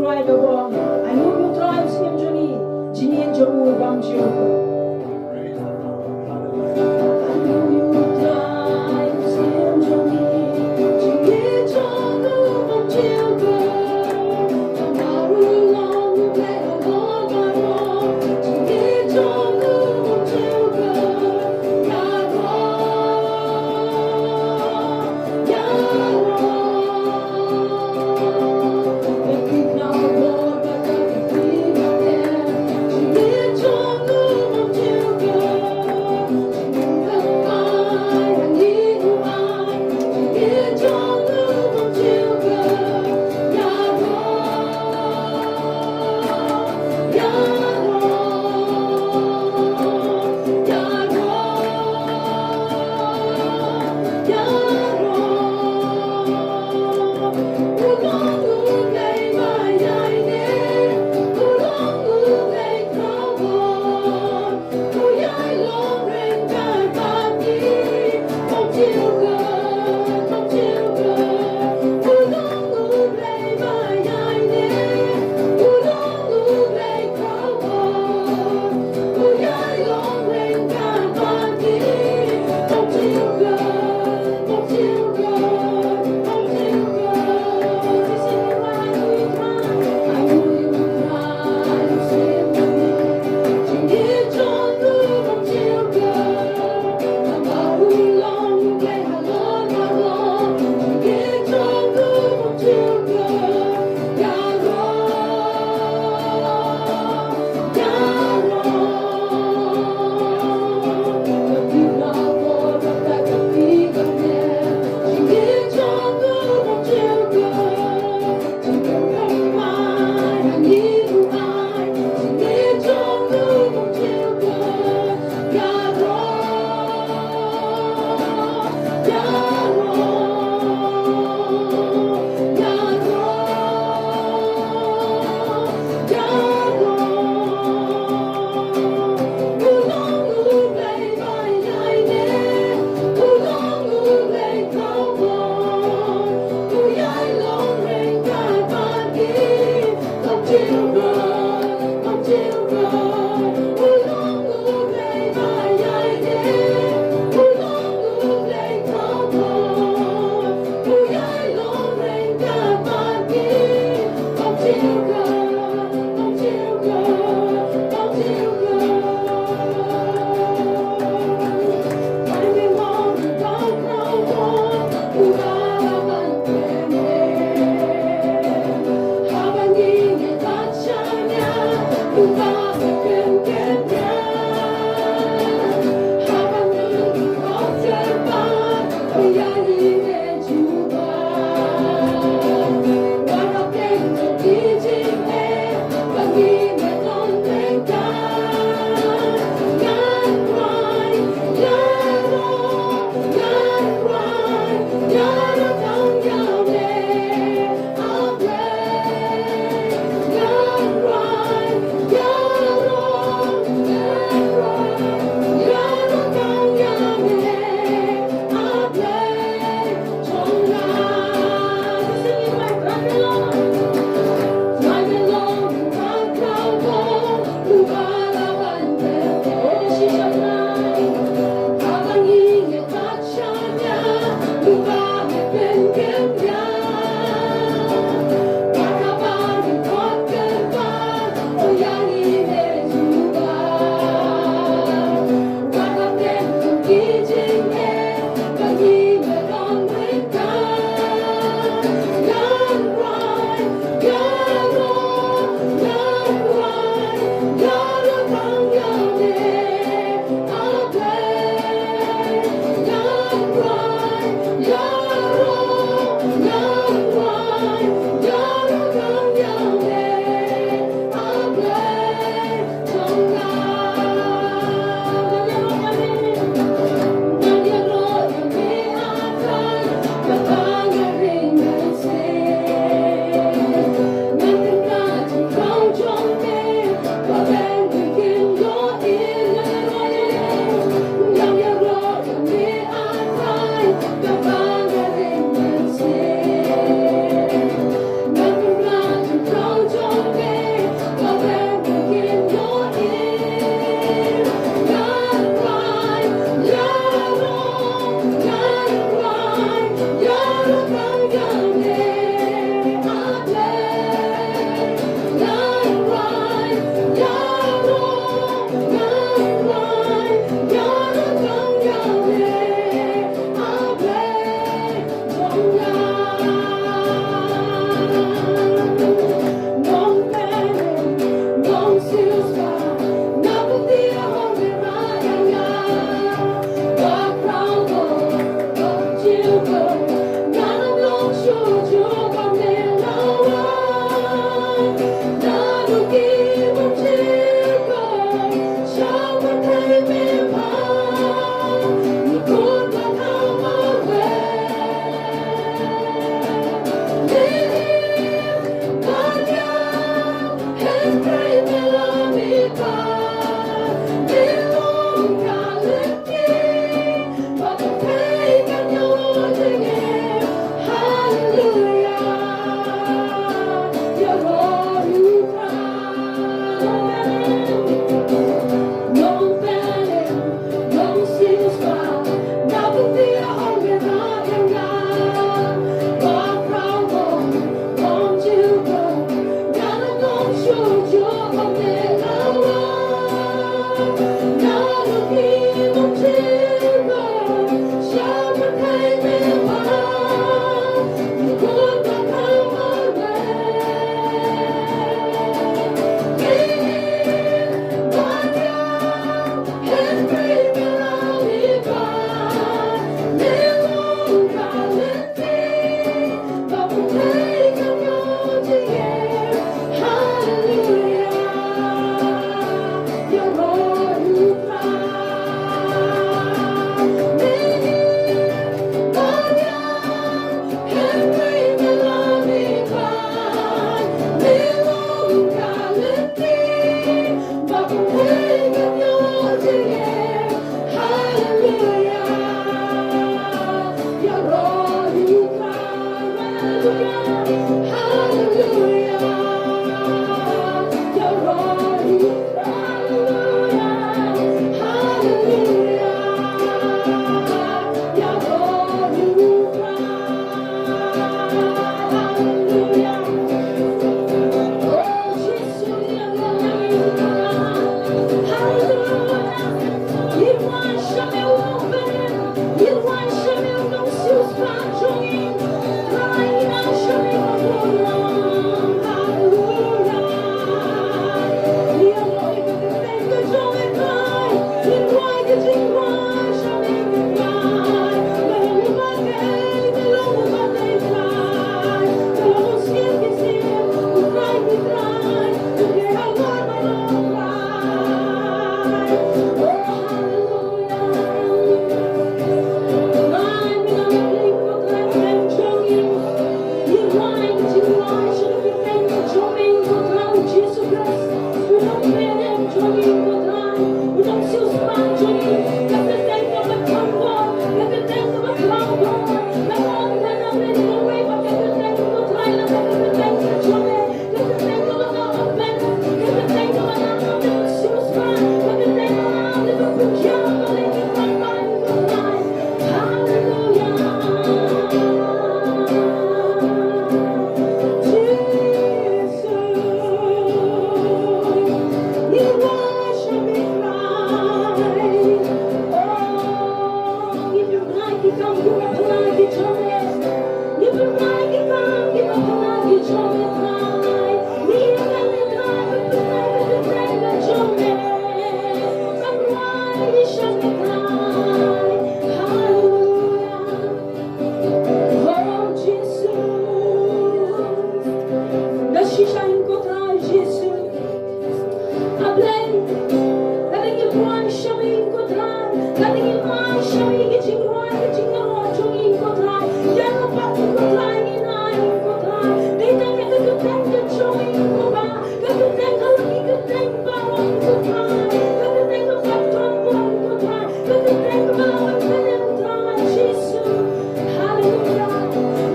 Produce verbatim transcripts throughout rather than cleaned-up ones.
Ai ba bong, ai ngut ngut Trai u Syiem jong ngi, jingngeit jong u bym ju. Haleluya. Oh, Jisu. Nga shisha ïa ko Trai Jisu. A Blei, lada ngi wan sha me ko Trai, lada ngi wan sha me ki jingrwai, ki jingrwai jong ngi ko Trai. Ïa ngi pat ko Trai, ngi nai ko Trai. Dei tang ïa ka kyrteng ka jong me ko Bah. Ka kyrteng ka long ka kyrteng ba wan ko Trai. Ka kyrteng ka patron wan ko Trai. Ka kyrteng ka ba wan ka kyrteng Trai Jisu. Haleluya.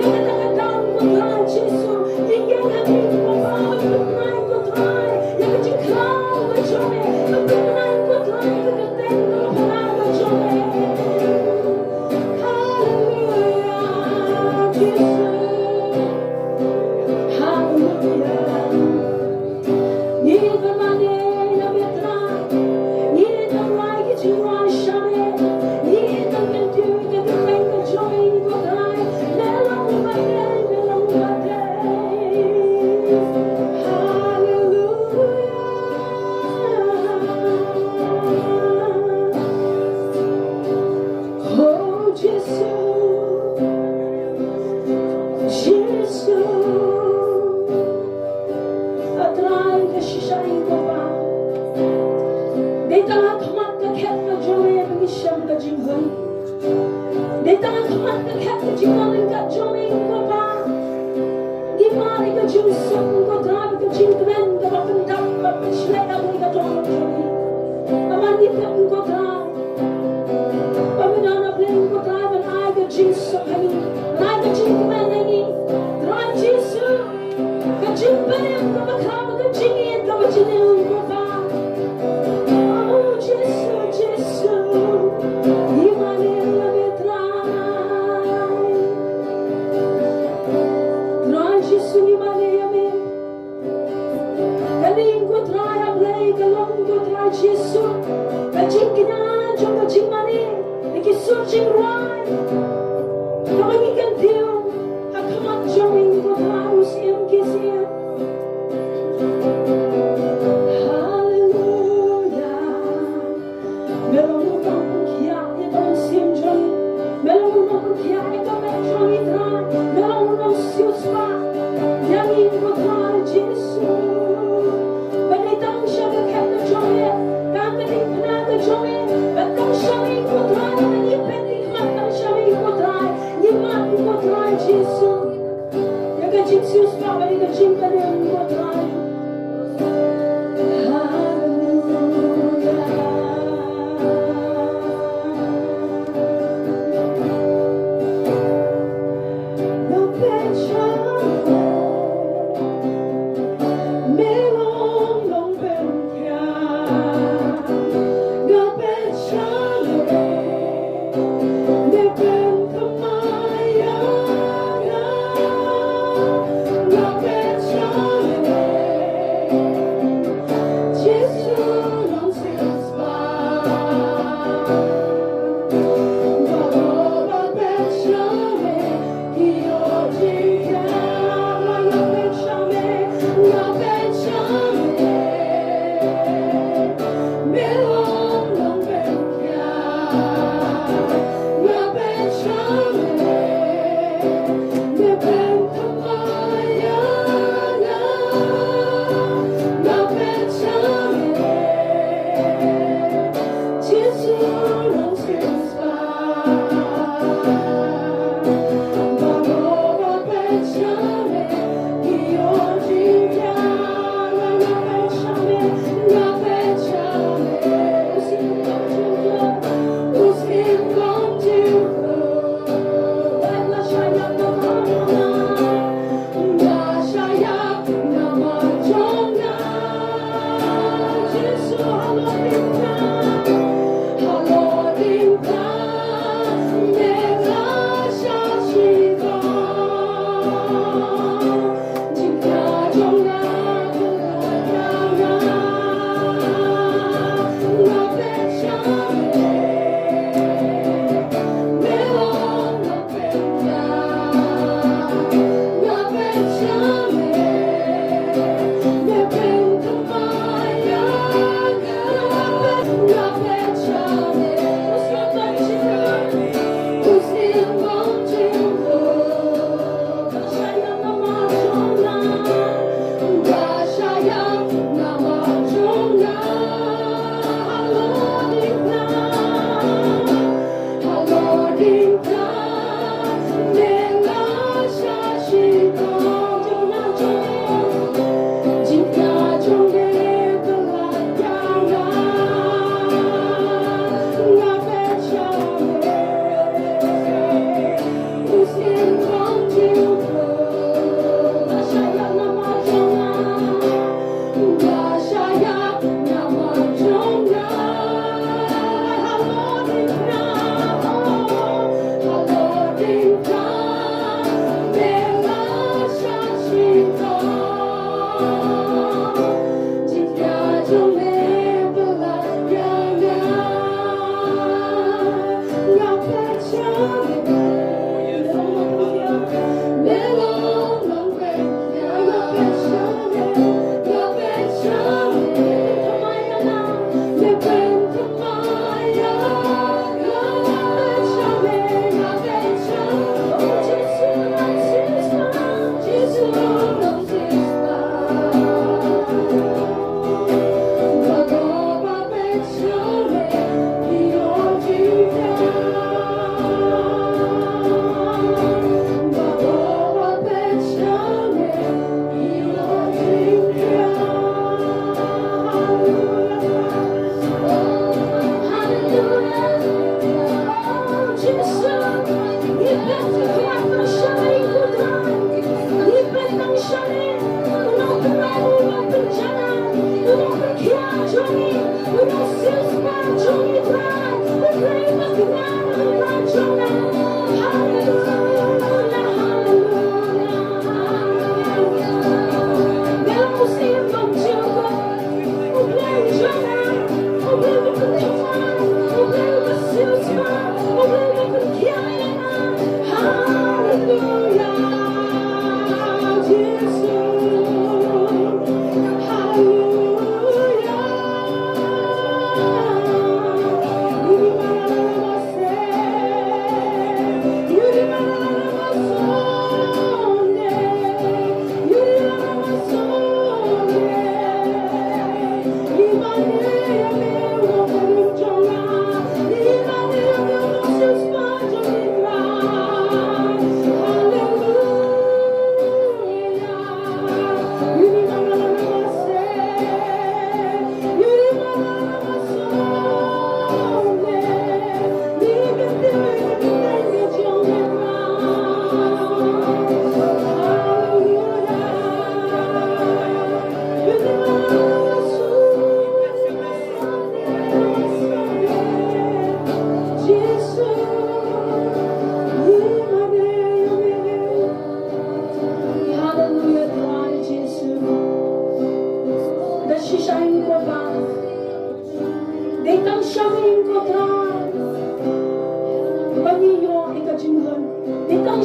Ïa kata ka daw ko Trai Jisu. Ïa ka kyrteng ko ba wan ko Trai, ko Trai. Ïa ka jingkhlaw ka jong me. Ka kyrteng ko Trai, ka kyrteng ka ba wan ka jong me. Haleluya. Jisu. Haleluya. Ngi ïeit ban mane ïa me Trai. Ngi ïeit ban ai ki jingrwai sha me. Ngi ïeit ban kyntiew ïa ka kyrteng ka jong me ko Trai. Me long u badei, me long u badei. Haleluya. Oh, Jisu. Jisu. A Trai ka shisha ïa ko Bah. Dei tang ha khmat ka khet ka jong me ba ngi shem ka jinghun. Dei tang ha khmat ka khet ka jingkmen ka jong me ko Bah. Ngi mad ïa ka jingsuk ko Trai, ka jingkmen kaba pyndap, kaba pynshlei ïa ka dohnud jong ngi. Namar ngi tip ko Trai. Ba me don ha Blei ko Trai ban ai ka jingsuk ha ngi, ban ai ka jingkmen ha ngi. Trai Jisu, ka jingpynim kaba khraw, ka jingïeit kaba jylliew ko Bah. Oh Jisu, Jisu, ngi mane ïa me Trai. Trai Jisu ngi mane ïa me. Kane ko Trai a Blei ka long ko Trai Jisu ka jingkñia jong ka jingmane na ki sur jingrwai. Kaba ngi kyntiew ha khmat jong me ko Trai u Syiem ki syiem. Haleluya. Me long u nongpynkhiah ïa ka mynsiem jong ngi. Me long u nongpynkhiah ïa ka met jong ngi Trai. Me long u nongsiewspah ïa ngi ko Trai Jisu. Ba dei tang sha ka khet ka jong me, tang ka diengphna ka jong me, ba tang sha me ko Trai, ba ngi peit ki khmat tang sha me ko Trai. Ngi mad ko Trai Jisu. Ïa ka jingsiewspah bad ïa ka jingpynim ko Trai. Haleluya. Nga pynshong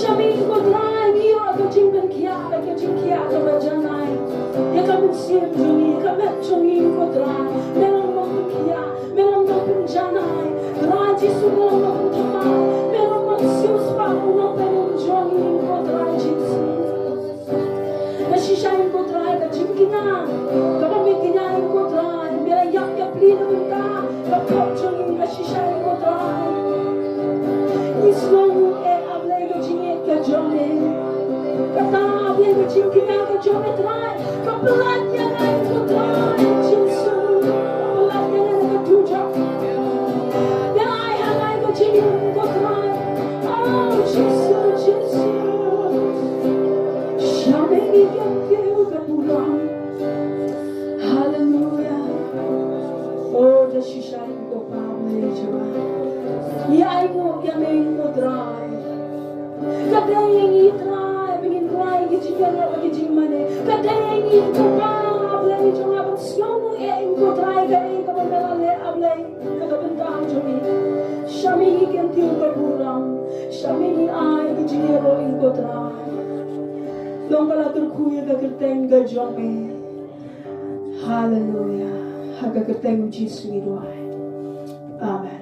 Sha me ko Trai ngi ïoh ka jingpynkhiah, ka jingkhiah kaba janai ïa ka mynsiem jong ngi, ka met jong ngi ko Trai. Me long nongpynkhiah, me long nongpynjanai. Trai Jisu, me long nongpynthymmai, me long nongsiewspah, nongpynim jong ngi ko Trai Jisu. Nga shisha ïa ko Trai ka jingkñia kaba me kñia ïa ko Trai, me la ïap ïapli na bynta ka pop jong ngi. Nga shisha ïa ko Trai. Ngi sngewnguh eh A Blei ka jingïeit ka jong me. Kata A Blei ka jingkñia ka jong me Trai ka pynlait ïa nga ïa ko Trai Jisu. Ka pynlait ïa nga na ka dujok. Ïa ai ha nga ïa ka jingim ko Trai. Oh Jisu, Jisu. Sha me ngi kyntiew ka burom. Haleluya. Oh da shisha ïa ko Pa Blei jong nga. Ïa ai nguh ïa me ko Trai. Ka dei ïa ngi Trai ba ngin rwai ki jingïaroh ki jingmane. Ka dei ïa ngi ko Pa Blei jong nga ban sngewnguh eh ïa ko Trai kaei kaba me la leh A Blei na ka bynta jong ngi. Sha me ngi kyntiew ka burom. Sha me ngi ai ki jingïaroh ïa ko Trai. Long ba la kyrkhu ïa ka kyrteng ka jong me. Haleluya. Ha ka kyrteng u Jisu ngi duwai. Amen.